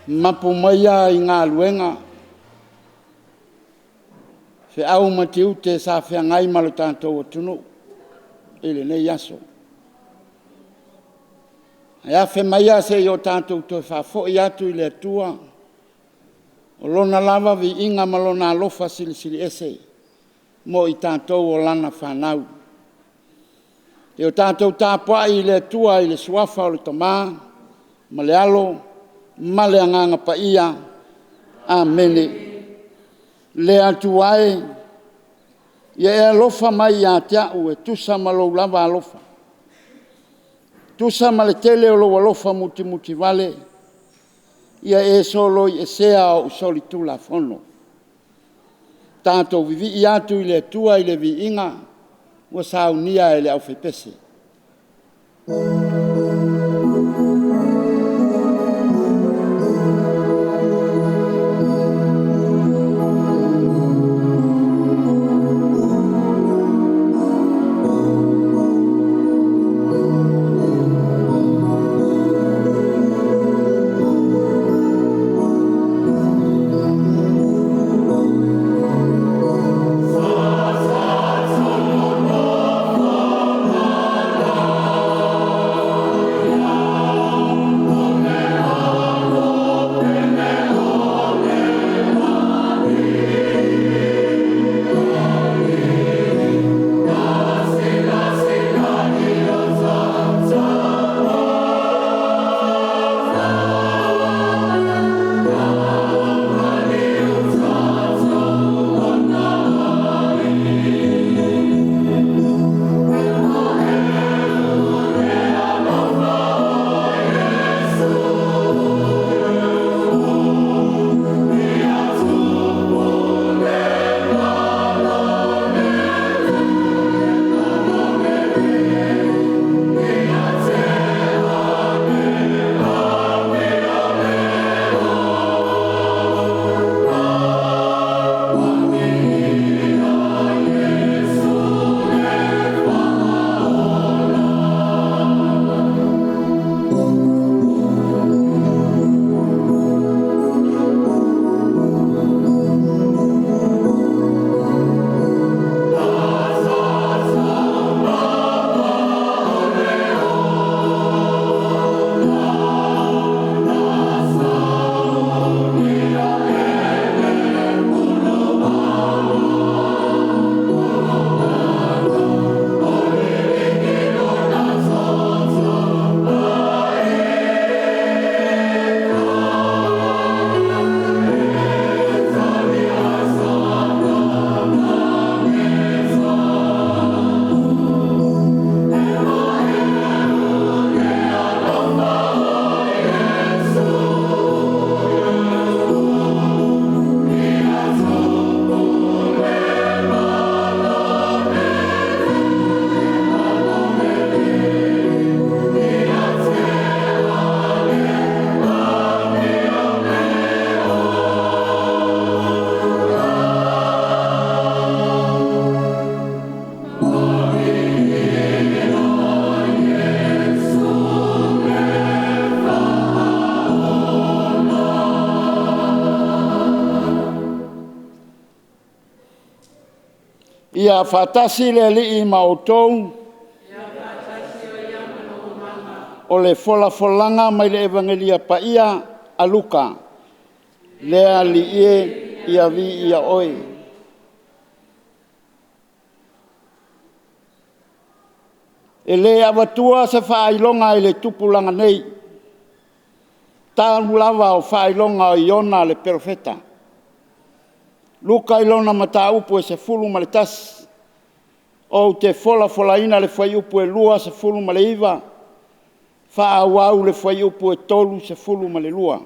Mapu maia i galuega, feau ma tiute sa feagai ma lo tatou atunuu i lenei aso. Ae afe maia se i o tatou toe faafoi atu i le Atua o Lona lava viiga ma Lona alofa silisili ese mo i tatou o Lana fanau. Ia tatou tapuai i le Atua i le Suafa o le Tama ma le Alo ma le Agaga Paia. Amene. Le Atua e, ia e alofa mai ia te au e tusa ma lou lava alofa, tusa ma le tele o lou alofa mutimutivale, ia e soloi esea ou solitulafono. Tatou vivii atu i le Atua i le viiga ua saunia e le aufaipese. Ia faatasi le Alii ma outou. Ia faatasi ai ma lou agaga. O le folafolaga mai le Evagela Paia a Luka. Le Alii e, ia viia Oe. E le avatua se faailoga i le tupulaga nei, talu lava o faailoga o Iona le Perofeta. Luka i lona mataupu e 11, ou te folafolaina le fuaiupu e 29, faaauau le fuaiupu e 32.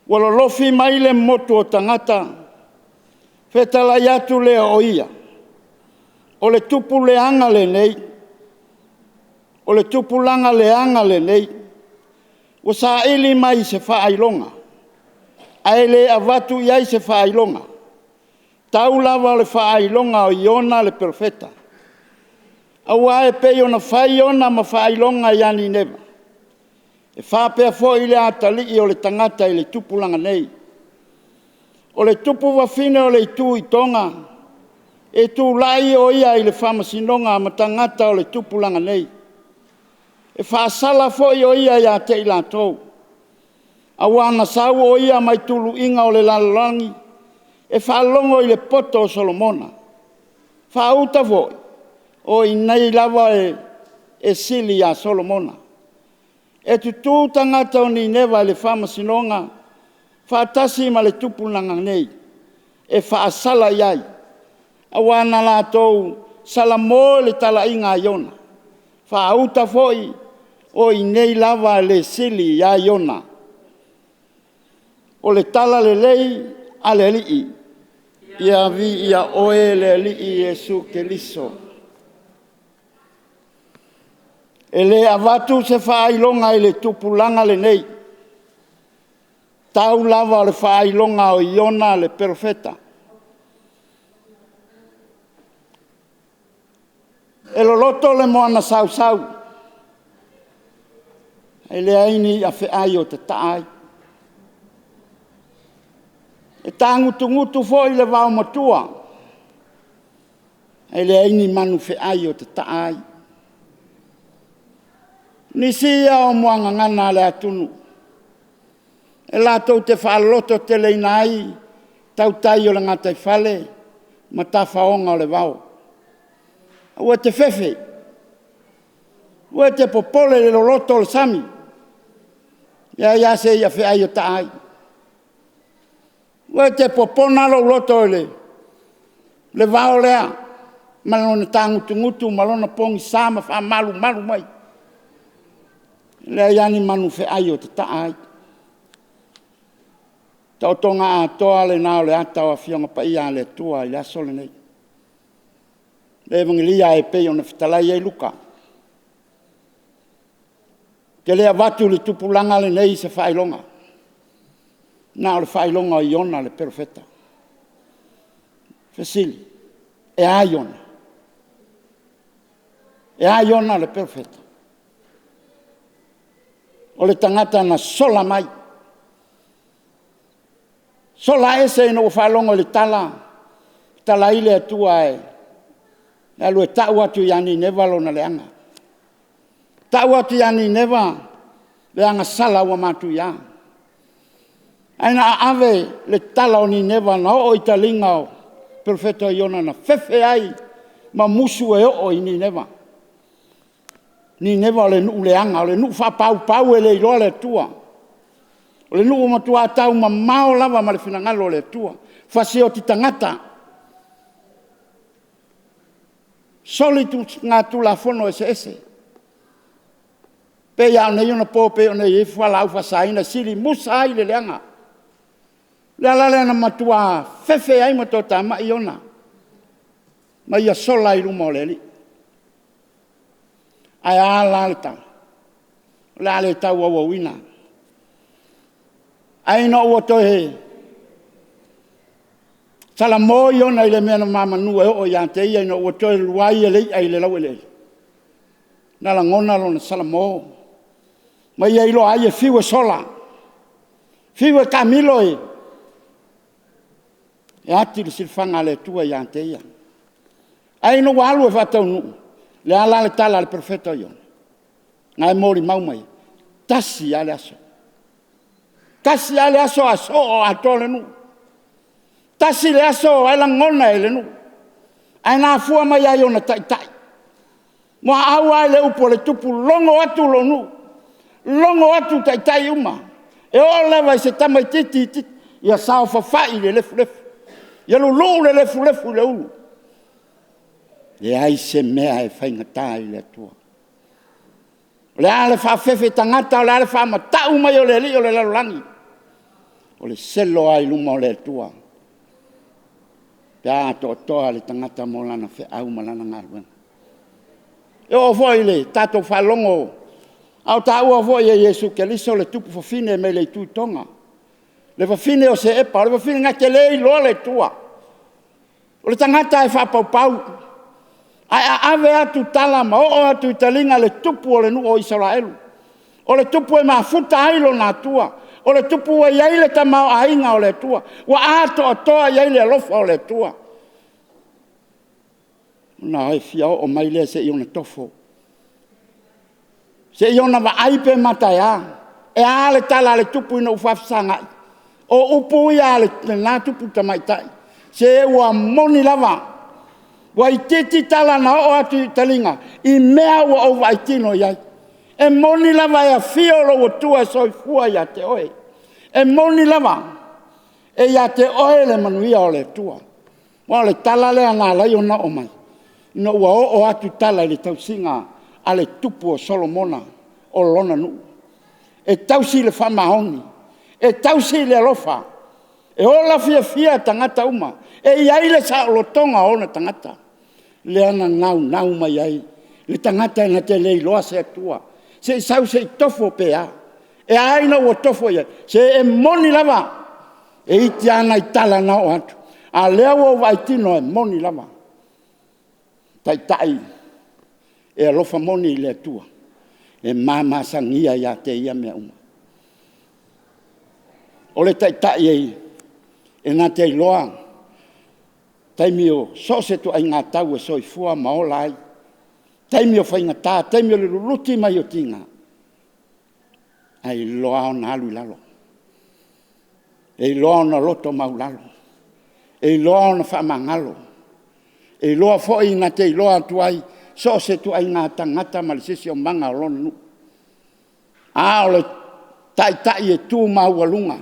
Ua lolofi mai le motu o tagata, fetalai atu lea o ia, o le tupu leaga lenei, o le tupulaga leaga lenei, ua saili mai se faailoga, ae le avatu i ai se faailoga, tau lava o le faailoga o Iona le Perofeta. Aua e pei ona fai Iona ma faailoga ia Nineva, e faapea foi le atalii o le tagata i le tupulaga nei. O le tupu fafine o le itu i Toga, e tulai o ia i le faamasinoga ma tagata o le tupulaga nei, e faasala foi o ia ia te i latou, aua na sau o ia mai tuluiga o le lalolagi e faalogo i le poto o Solomona. Faauta foi, o i inei lava e sili ia Solomona. E tutu tagata o Nineva i le faamasinoga faatasi ma le tupulaga nei, e faasala i ai, aua na latou salamo i le talaiga a Iona. Faauta foi, o i inei lava le sili ia Iona. O le Talalelei a le Alii. Ia viia oe le Alii Iesu Keriso. E le avatu se faailoga i le tupulaga lenei, tau lava o le faailoga o Iona le Perofeta. E loloto le moana sausau, ae leai ni i'a feai o tataa ai. E tagutugutu foi le vaomatua, ae leai ni manufeai o tataa ai. O nisi ia o muagagana a le atunuu e latou te faalototeleina ai tautai o le gataifale ma tafaoga o le vao. Aua e te fefe, aua e te popole i le loloto o le sami, e leai lava se i'a feai o taa ai. Aua e te popona lou loto i le vao lea ma lona tagutugutu ma lona pogisa ma faamalumalu mai. E leai lava ni manu feai o tataa ai. O le taotoga atoa lena o le ata o Afioga Paia a le Atua i le aso lenei. Le Evangeli e pei ona fetalai ai Luka. Ou te le avatu i le tupulaga lenei se faailoga, na o le faailoga o Iona le Perofeta. Fesili, e a Iona? E a Iona le Perofeta? O le tagata na sola mai, sola ese ina ua faalogo i le tala, e tatala ai le Atua e alu e tau atu ia Nineva lona leaga. Tau atu ia Nineva le agasala ua matuia. Ae na ave le tala o Nineva na oo i taliga o le Perofeta o Iona na fefe ai ma musu e oo i Nineva. O Nineva o le nuu leaga, o le nuu faapaupau e le iloa le Atua. O le nuu e matua taumamao lava ma le finagalo o le Atua, fasioti tagata, soligatulafono eseese. E pei lava o nei ona po e pei ona i ai fualaau faasaina e sili musa ai le leaga. O le ala lea na matua fefe ai ma toatamai Iona ma ia sola ai i luma o le Alii. Ae a la le tala? O le a le tauauauina. Ae ina ua toe salamo Iona i le mea na ma manu e oo ia te ia ina ua toe luai e le i'a i le laueleele, na lagona lona salamo ma ia iloa ai e fiu e sola, fiu e taamilo e ati le silafaga a le Atua ia te ia. Ae ina ua alu e faataunuu, o le a la le tala a le Perofeta o Iona? Na e molimau mai, e tasi lava le aso, tasi lava le aso ae soo atoa le nuu. Tasi le aso ae lagona e le nuu, ae na afua mai lava i ona taitai. Muaau lava i le upu a le Tupu, logo atu lou nuu, logo atu taitai uma, e oo lava i se tamaititi itiiti, ia saofafai i le lefulefu, ia luluu le lefulefu i le ulu. E leai se mea e faigata i le Atua. O le a le faafefe tagata o le a le faamatau mai o le alii o le lalolagi, o le selo lava i luma o le Atua pe a atoatoa le tagata mo lana feau ma lana galuega. E oo foi i le tatou faalogo a o taua foi e Iesu Keriso le tupu fafine mai le itu i Toga, le fafine o Seepa, o le fafine na te le iloa le Atua. O le tagata e faapaupau. Ae a ave atu tala ma oo atu i taliga le tupu o le nuu o Isaraelu, o le tupu e mafuta ai lona Atua, o le tupu ua i ai le tamaoaiga o le Atua, ua atoatoa i ai le alofa o le Atua, ona fia oo mai lea se i ona tofo, se i ona vaai pe mata e a. E a le tala a le tupu ina ua faafesagai? O upu ia a lena tupu tamaitai, se ua moni lava, ua itiiti tala na oo atu i taliga i mea ua ou vaai tino i ai. E moni lava e afio lou Atua e soifua ia te oe, e moni lava e ia te oe le manuia o le Atua. Aua o le tala lea na ala ai ona oo mai, ina ua oo atu tala i le tausiga a le tupu o Solomona o lona nuu. E tausi le faamaoni, e tausi le alofa, e ola fiafia tagata uma, e i ai le saolotoga o ona tagata. Lea na naunau mai ai le tagata na te le iloa se Atua, se i sau se i tofo pe a. E a ina ua tofo i ai? Se e moni lava, e iti lava nai tala na oo atu, a o lea ua ou vaai tino, e moni lava. O taitai e alofa moni i le Atua, e mamasagia ia te ia mea uma. O le taitai e na te iloa taimi o so o se ituaiga tau e soifua ma ola ai, taimi o faigata, taimi o le luluti mai o tiga, ae iloa ona alu i lalo, e iloa ona loto maualalo, e iloa ona faamagalo, e iloa foi na te iloa atu ai so o se ituaiga tagata ma le siosiomaga o lona nuu. A o le taitai e tu maualuga,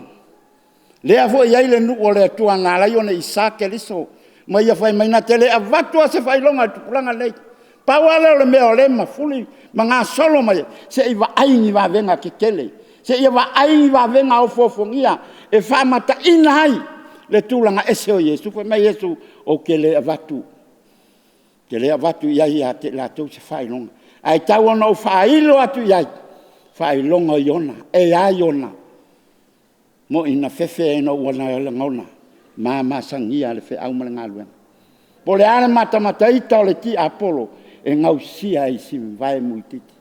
lea foi e i ai le nuu o le Atua na ala ai ona isa Keriso ma ia fai mai, na te le avatu lava se faailoga i le tupulaga lenei. Pau lava lea o le mea o lea e mafuli ma gasolo mai ai, se i vaai ni vavega tetele, seia vaai ni vavega ofoofogia e faamataina ai le tulaga ese o Iesu. Fai mai Iesu, ou te le avatu, ou te le avatu i ai ia te i latou se faailoga, ae tau ina ou faailo atu i ai faailoga o Iona. E a Iona? E moni na fefe ina ua lagona mamasagia le feau ma le galuega. Po o le a le matamata ita o le tiapolo, e gausia e si vae muititi.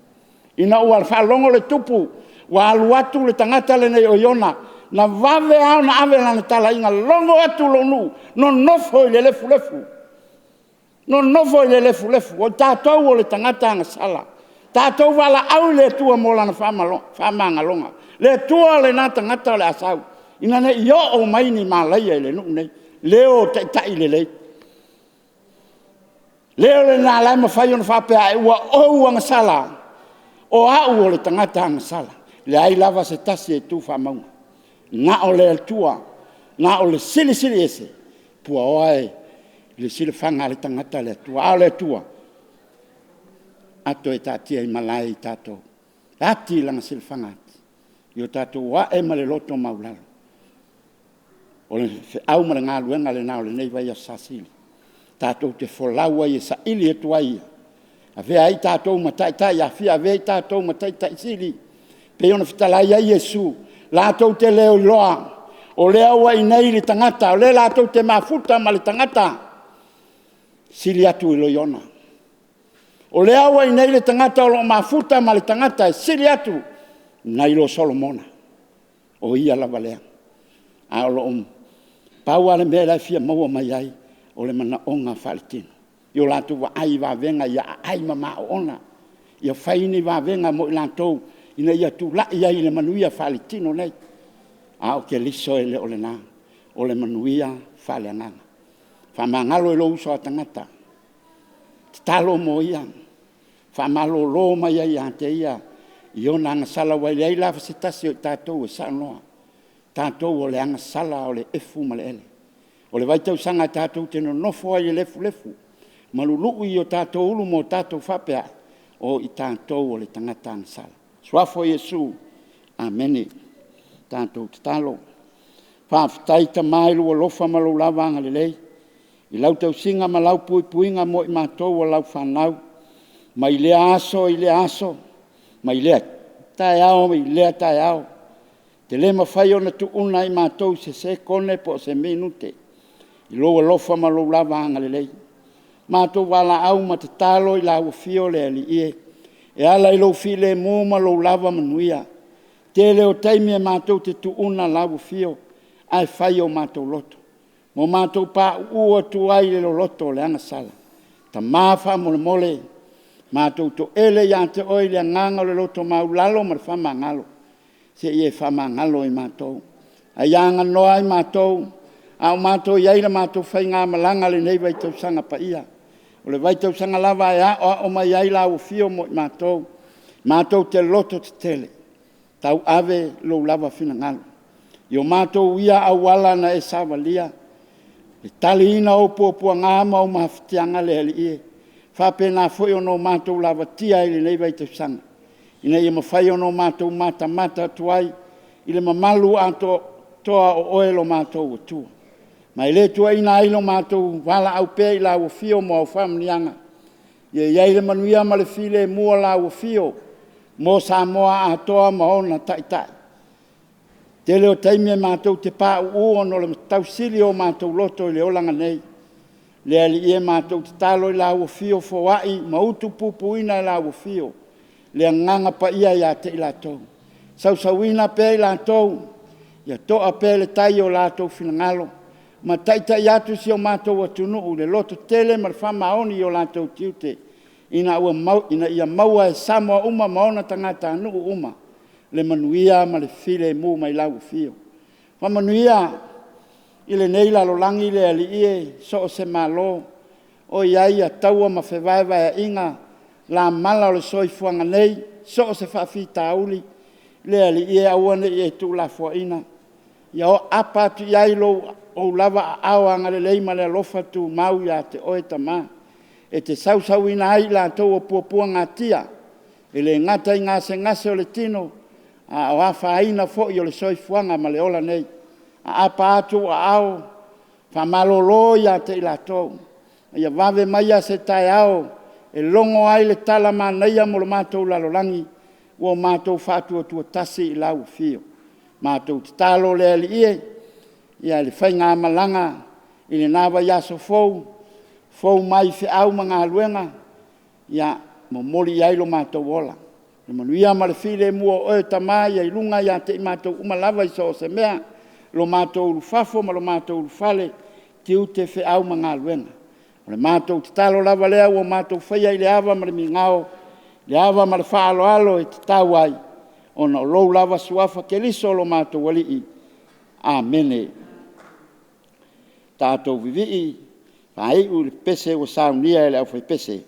Ina ua faalogo le tupu ua alu atu le tagata lenei o Iona, na vave lava ona ave lana talaiga, logo atu lou nuu, nonofo i le lefulefu, nonofo i le lefulefu. O tatou o tagata agasala, tatou valaau i le Atua mo Lana faamagaloga. Le Atua lena tagata o le a sau, ina ne i oo mai ni malaia i le nuu lenei. Leo o taitai lelei, leo lena o la e mafai ona faapea ane, ua ou agasala, o au o le tagata agasala. E leai lava se tasi e tu faamauga, na o le Atua, na o le Silisili Ese, e puaoa i le silafaga a le tagata le Atua. A o le Atua, ato e taatia i malae i tatou, e ati lana silafaga atu, ia o tatou ae ma le loto maualalo. O le feau ma le galuega lena o lenei vaiaso Sausili, tatou te folau ai e saili atu ai, avea ai tatou ma taitai, avea i tatou ma taitai sili, e pei ona fetalai ai Iesu, latou te le iloa o lea ua i inei le tagata o lea latou te mafuta ma le tagata e sili atu i lo Iona. O lea ua i inei le tagata o lo o mafuta ma le tagata e sili atu nai lo Solomona, o Ia lava lea. Ae pau lava le mea la e fia maua mai ai, o le manaoga faaletino, i o latou vaai i vavega ia aai ma oona, ia fai ni vavega mo i latou ina ia tulai ai i le manuia faaletino nei. A o Keriso e le o lena, o le manuia faaleagaga. Faamagalo i lou uso a tagata, tatalo mo ia, faamalolo mai ai ia te ia i ona agasala, aua e leai lava se tasi o i tatou e saoloa, o tatou o le agasala o le efu ma le ele. O le vaitausaga tatou te nonofo ai i le lefulefu ma lului o tatou ulu ma o tatou faapea ane, o i tatou o le tagata agasala. I le Suafa o Iesu, Amene. Tatou tatalo. Faafetai Tama i lou alofa ma lou lava agalelei i lau tausiga ma lau puipuiga mo i matou o lau fanau mai lea aso i lea aso, mai lea taeao i lea taeao. E te le mafai ona tuuna i matou i se sekone po o se minute i lou alofa ma lou lava agalelei. Matou valaau ma tatalo i lau Afio le Alii e, e ala i lou filemu ma lou lava manuia. Tele o taimi e matou te tuuna lau Afio ae fai o matou loto, ma matou pauu atu ai i le loloto o le agasala. Tama faamolemole, matou toele ia te Oe i le agaga o le loto maualalo ma le faamagalo, se i e faamagalo i matou. A ia aganoa i matou a o matou i ai i le matou faigamalaga i lenei vaitausaga paia. O le vaitausaga lava e aoao mai ai lau Afio mo i matou, matou te loto tetele, tauave lou lava finagalo i o matou ia auala na e savalia, e taliina ou puapuaga ma ou mafatiaga le Alii e, faapena foi ona o matou lavatia ai i lenei vaitausaga, ina ia mafai ona matou matamata atu ai i le mamalu atoatoa o Oe lo matou Atua. Ma e le tuuaiina ai lo matou valaau pea i lau Afio mo au faamanuiaga, ia i ai le manuia ma le filemu o lau Afio mo Samoa atoa ma ona taitai. Tele o taimi e matou te pauu ona o le tausili o matou loto i le olaga nei. Le Alii e, matou te tatalo i lau Afio foai ma utupupuina e lau Afio le Agaga Paia ia te i latou, sausuina pea i latou ia to'a pea le tai i o latou finagalo ma taitai atu si o matou atunuu i le lototele ma le faamaoni i o latou tiute, ina ia maua e Samoa uma ma ona tagatanuu uma le manuia ma le filemu mai lau Afio. Faamanuia i lenei lalolagi le Alii e, so o se Malo o i ai taua ma fevaevaeaiga, lamala o le soifuaga nei, so o se faafitauli, le Alii e, aua ne i e tuulafoaiina, ia aapa atu i ai lou lava aao agalelei ma le alofa tumau ia te Oe Tama, e te sausuina ai i latou o puapuagatia, e le gata i gasegase o le tino, a o afaina foi o le soifuaga ma le ola nei. Aapa atu ou aao, faamalolo ia te i latou, a ia vave maia se taeao e logo ai le tala manaia mo le matou lalolagi ua matou faatuatua tasi i lau Afio. Matou tatalo le Alii e, ia le faigamalaga i lena vaiaso fou, fou mai feau ma galuega, ia momoli i ai lo matou ola. Le manuia ma le filemu o Oe Tama ia i luga ia te i matou uma lava i so o se mea, lo matou ulufafo ma lo matou ulufale, tiute, feau ma galuega. O le matou tatalo lava lea ua matou faia i le ava ma le migao, le ava ma le faaaloalo e tatau ai, ona o lou lava Suafa Keriso o lo matou Alii. Amene. Tatou vivii faaiu i le pese ua saunia e le aufaipese.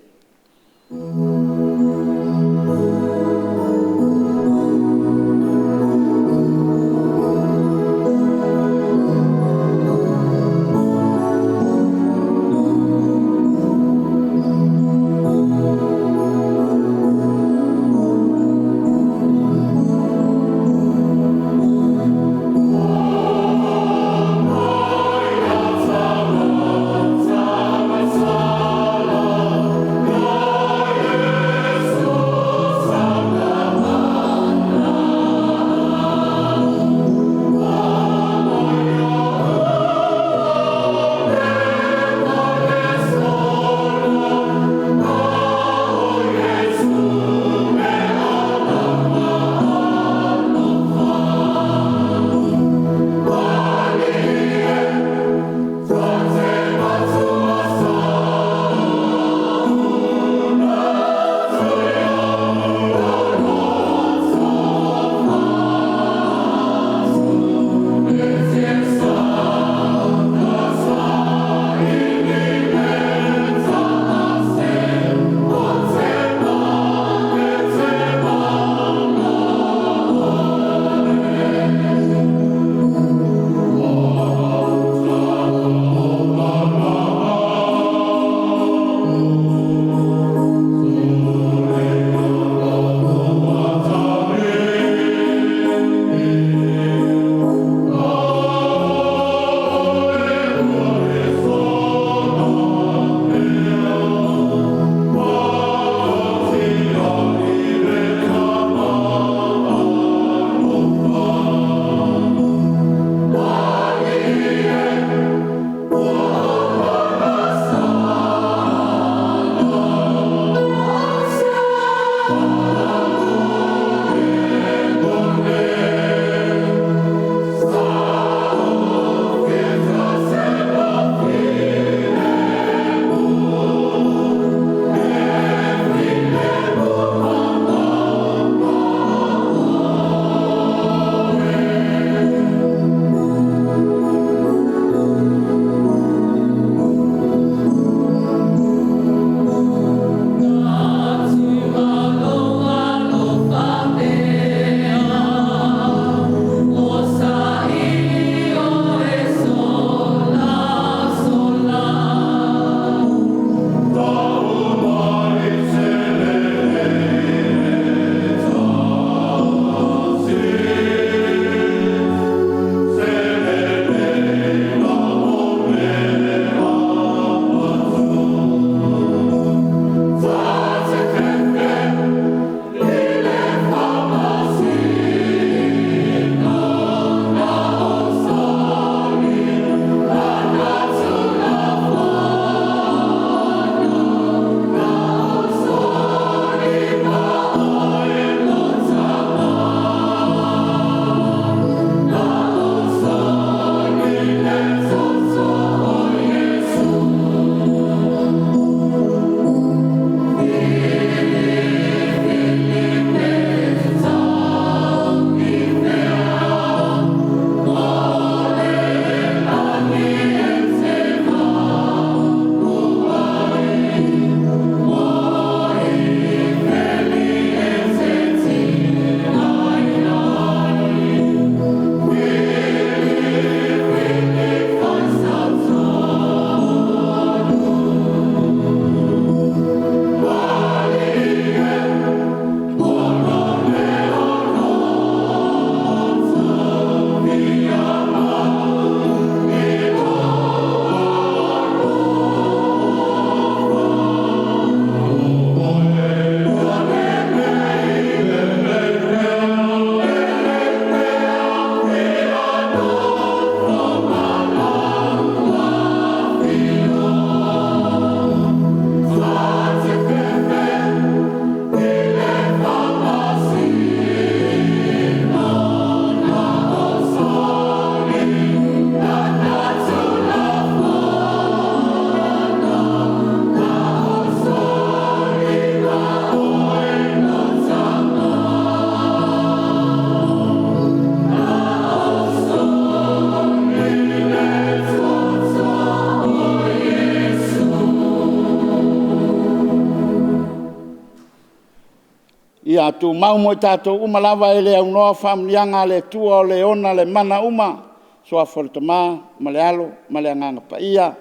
Ia tumau mo i tatou uma lava e le aunoa faamanuiaga a le Atua o le ona le mana uma, i le Suafa o le Tama ma le Alo ma le Agaga Paia.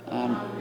Amene.